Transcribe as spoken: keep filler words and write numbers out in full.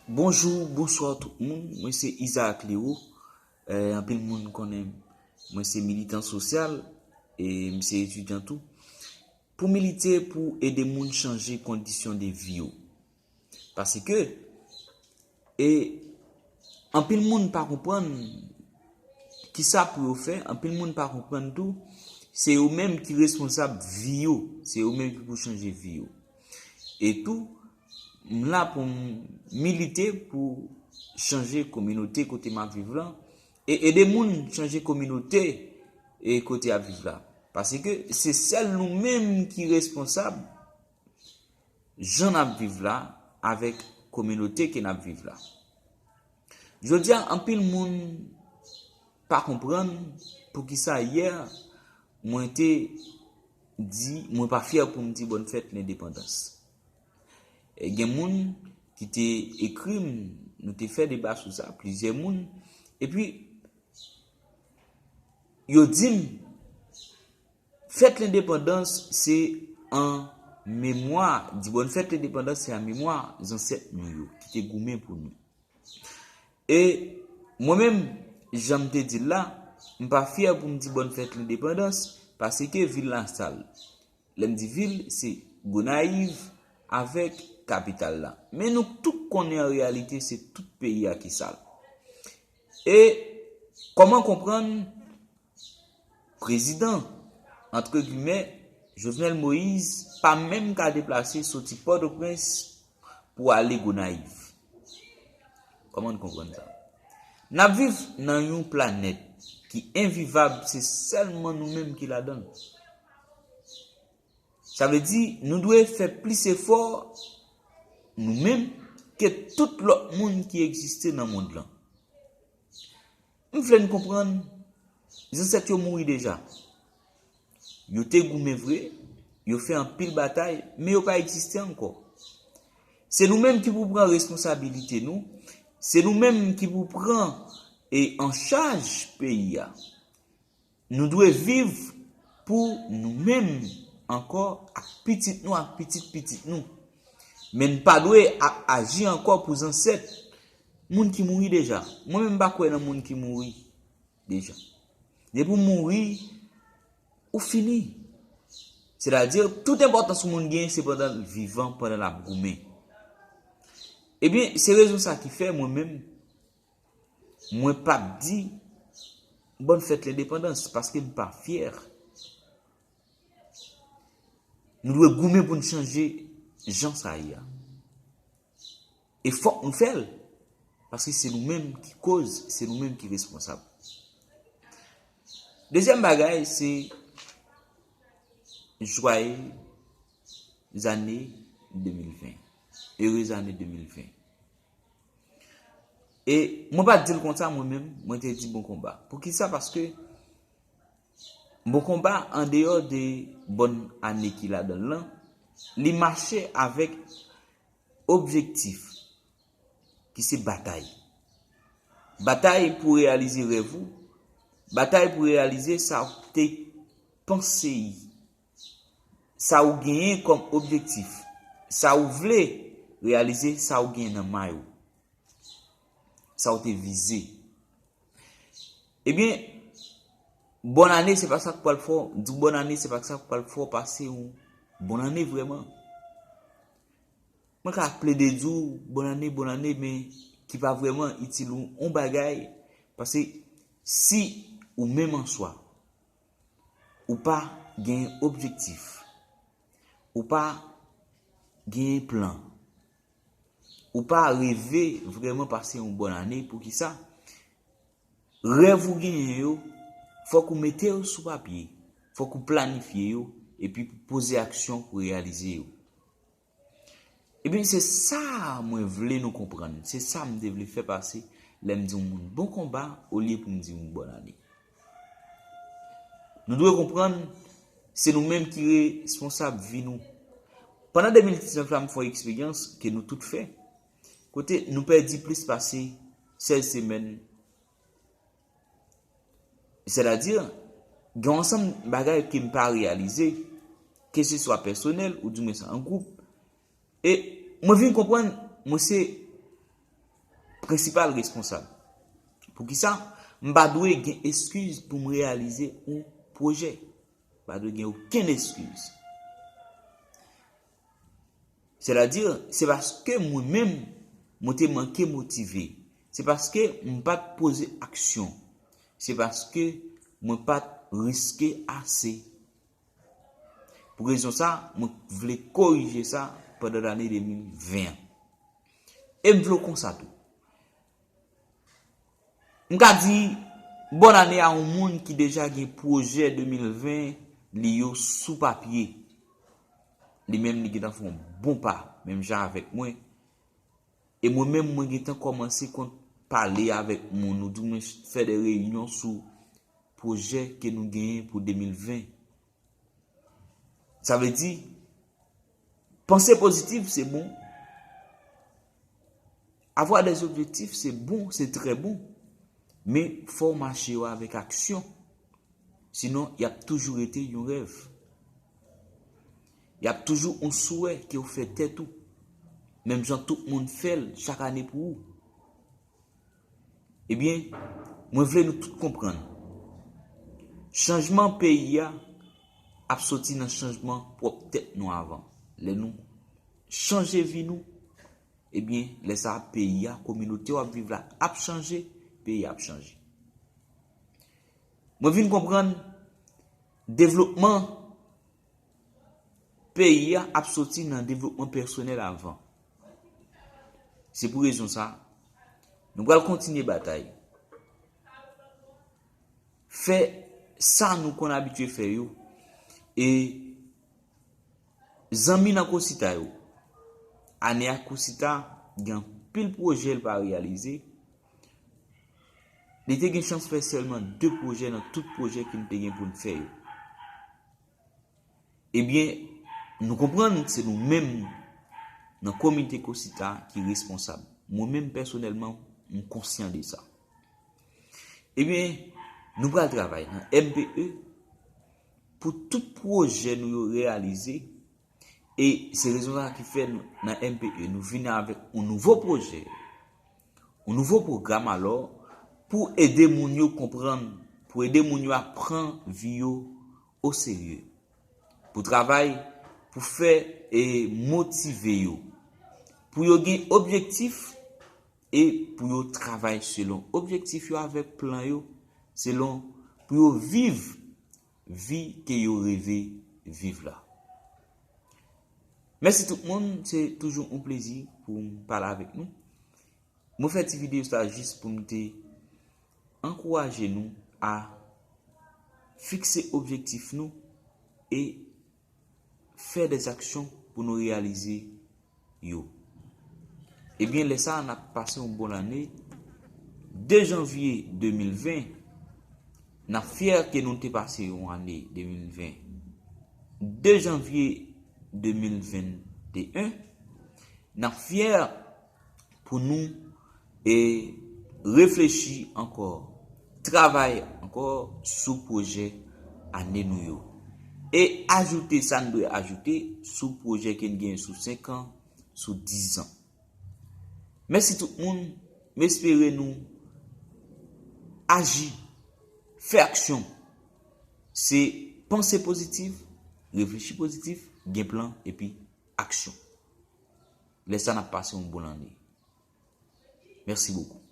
Bonjou, bonswa tout moun. Mwen se Isaac Léo. Eh, anpil moun konnen mwen se militan sosyal e m se etidyan tou. Pou milite, pou ede moun chanje kondisyon de vi yo. Paske, e, anpil moun pa konprann kisa pou yo fè, anpil moun pa konprann tou, se yo menm ki responsab vi yo, se yo menm ki pou chanje vi yo. E tou, m la pou m milite pou chanje kominote kote m ap viv lan, e ede moun chanje kominote e kote y ap viv la. Paske se sèl nou menm ki responsab jan n ap viv la avèk kominote ke n ap viv la. Jodi a, anpil moun pa konprann poukisa yè mwen te di, mwen pa fyè pou m di bòn fèt lendepandans. E gen moun ki te ekri m, nou te fè deba sou sa, plizyè moun, epi yo di m, fèt lendepandans se an memwa, di bòn fèt lendepandans se an memwa zansèt nou yo ki te goumen pou nou. E mwen menm, jan m te di l la, m pa fyè pou m di bòn fèt lendepandans, paske vil la sal. Lè m di vil, se Gonayiv avèk kapital la. Men nou tout konnen an reyalite se tout peyi a ki sal. E kòman konprann prezidan, antre gimè, Jovenel Moïse pa menm ka deplase soti Pòtoprens pou ale Gonayiv? Kòman n konprann sa? N ap viv nan yon planèt ki envivab, se sèlman nou menm ki ladan l. Sa vle di, nou dwe fè plis efò, nou menm, ke tout lòt moun ki egziste nan mond lan. M vle n konprann, zansèt yo mouri deja. Yo te goumen vre, yo fè anpil batay, men yo pa egziste ankò. Se nou menm ki pou pran responsabilite nou, se nou menm ki pou pran e an chaj peyi a. Nou dwe viv pou nou menm ankò ak pitit nou, ak pitit pitit nou. Men n pa dwe ap aji ankò pou zansèt moun ki mouri deja. Mwen menm m pa kwè nan moun ki mouri deja. Depi w mouri, ou fini. Sètadi, tout enpòtans yon moun genyen se pandan l vivan, pandan l ap goumen. Ebyen, se rezon sa ki fè mwen menm, mwen p ap di bòn fèt lendepandans, paske m pa fyè. Nou dwe goumen pou n chanje jan sa ye a. E fòk nou fè l, paske se nou menm ki koz, se nou menm ki responsab. Dezyèm bagay, se joyeux année de mil ven. Heureuse année de mil ven. E mwen pa t di l konsa mwen menm, mwen te di bon konba. Poukisa? Paske bon konba, andeyò de bòn ane ki ladan l lan, li mache avèk objektif ki se batay. Batay pou reyalize rèv ou, batay pou reyalize sa w te panse, sa w genyen kòm objektif, sa w vle reyalize, sa w genyen nan may ou, sa w te vize. Ebyen, bòn ane se pa sa k pral fè w, di w bòn ane se pa sa k pral fè w pase yon bòn ane vrèman. Mwen ka plede di w bòn ane, bòn ane, men ki pa vrèman itil ou yon bagay, paske si ou menm an swa, ou pa gen objektif, ou pa gen plan, ou pa reve vrèman pase yon bòn ane, poukisa? Rèv ou genyen yo, fòk ou mete yo sou papye, fòk ou planifye yo, epi pou poze aksyon pou reyalize yo. Ebyen, se sa mwen vle nou konprann, se sa m te vle fè pase lè m di yon moun bon konba olye pou m di yon bòn ane. Nou dwe konprann, se nou menm ki responsab vi nou. Pandan de mil diznèf la, m fè yon eksperyans ke nou tout fè, kote nou pèdi plis pase sèz semèn. Sètadi, gen yon ansanm bagay ke m pa reyalize, keseswa pèsonèl oudimwens an gwoup. E mwen vin konprann, mwen se prensipal responsab. Poukisa? M pa dwe gen eskiz pou m reyalize yon pwojè. Pa dwe gen okenn eskiz. Sètadi, se paske mwen menm, mwen te manke motive. Se paske m pa t poze aksyon. Se paske mwen pa t riske ase. Pou rezon sa, mwen vle korije sa pandan lane de mil ven an. E m vle w konsa tou. M ka di bòn ane a yon moun ki deja gen pwojè de mil ven li yo sou papye. Li menm li gentan fè yon bon pa, menm jan avèk mwen. E mwen menm, mwen gentan kòmanse konn pale avèk moun, ou di mwen fè de reyinyon sou pwojè ke nou genyen pou de mil ven. Sa vle di, panse pozitif, se bon. Avoir des objectifs, se bon, se trè bon. Men, fò w mache yo avèk aksyon. Sinon, y ap toujou rete yon rèv. Y ap toujou yon souwè ke w fè tèt ou. Menm jan tout moun fè l chak ane pou ou. Ebyen, mwen vle nou tout konprann. Chanjman peyi a ap soti nan chanjman pwòp tèt nou avan. Lè nou chanje vi nou, ebyen, lè sa a peyi a, kominote w ap viv la ap chanje, peyi a ap chanje. Mwen vin konprann devlopman peyi a ap soti nan devlopman pèsonèl avan. Se pou rezon sa, nou pral kontinye batay. Fè sa nou konn abitye fè yo. E zanmi nan Kosita yo, ane a Kosita gen anpil pwojè l pa reyalize. Li te gen chans fè sèlman de pwojè nan tout pwojè ke n te gen pou n fè yo. Ebyen, nou konprann se nou menm nan komite Kosita ki responsab. Mwen menm pèsonèlman, m konsyan de sa. Ebyen, nou pral travay nan M P E pou tout pwojè nou yo reyalize. E se rezon sa ki fè nou, nan M P E, nou vini avèk yon nouvo pwojè. Yon nouvo pwogram alò pou ede moun yo konprann, pou ede moun yo ap pran vi yo oserye. Pou travay, pou fè e motive yo. Pou yo gen objektif e pou yo travay selon objektif yo avèk plan yo, selon pou yo viv vi ke yo reve viv la. Mèsi tout moun, se toujou yon plezi pou m pale avèk nou. Mwen fè ti videyo sa jis pou m te ankouraje nou a fikse objektif nou e fè des aksyon pou nou reyalize yo. Ebyen, lè sa a, n ap pase yon bon ane. De janvye de mil ven, n ap fyè ke nou te pase yon ane de mil ven. De janvye de mil venteyen, n ap fyè pou nou e reflechi ankò, travay ankò sou pwojè ane nou yo. E ajoute sa n dwe ajoute sou pwojè ke n genyen sou senk an, sou diz an. Mèsi tout moun, m espere nou aji, fè aksyon. Se panse pozitif, reflechi pozitif, gen plan, epi aksyon. Lè sa n ap pase yon bon ane. Mèsi bokou.